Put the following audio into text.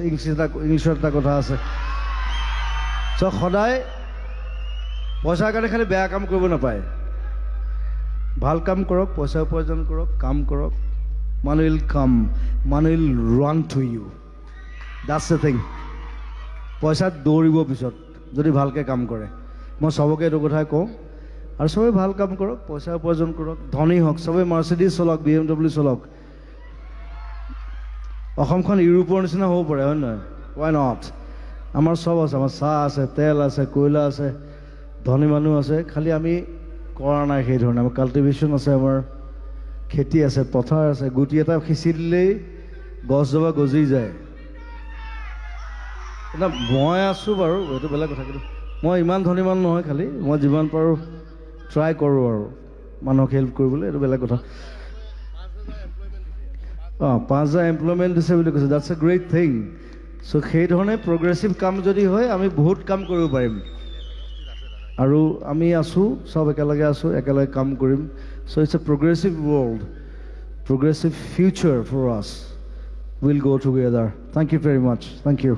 ইংলিছত এটা কথা আছে। চ' সদায় পইচাৰ কাৰণে খালি বেয়া কাম কৰিব নাপায়। ভাল কাম কৰক, পইচা উপাৰ্জন কৰক, কাম কৰক। Money will come, money will run to you. That's the thing. পইচাত দৌৰিব পিছত, যদি ভালকৈ কাম কৰে। মই চবকে এইটো কথাই কওঁ। আৰু চবেই ভাল কাম কৰক, পইচা উপাৰ্জন কৰক, ধনী হওক, চবেই মাৰ্চিডিজ চলাওক, BMW চলাওক। অসমখন ইউৰোপৰ নিচিনা হ'ব পাৰে, হয় নহয়? Why not? আমাৰ চব আছে। আমাৰ চাহ আছে, তেল আছে, কয়লা আছে, ধনী মানুহ আছে। খালি আমি কৰা নাই সেইধৰণে। আমাৰ কাল্টিভেশ্যন আছে, আমাৰ খেতি আছে, পথাৰ আছে। গুটি এটা সিঁচি দিলেই গছজোপা গজি যায়। না, মই আছোঁ বাৰু, সেইটো বেলেগ কথা। কিন্তু মই ইমান ধনী মানুহ নহয়। খালি মই যিমান পাৰোঁ ট্ৰাই কৰোঁ আৰু মানুহক হেল্প কৰিবলৈ। এইটো বেলেগ কথা। অঁ, 5,000 এমপ্লয়মেণ্ট দিছে বুলি কৈছে। That's a great thing. So সেইধৰণে প্ৰগ্ৰেছিভ কাম যদি হয়, আমি বহুত কাম কৰিব পাৰিম। আৰু আমি আছোঁ, চব একেলগে আছোঁ, একেলগে কাম কৰিম। So it's a progressive world, progressive future for us. We'll go together. Thank you very much. Thank you.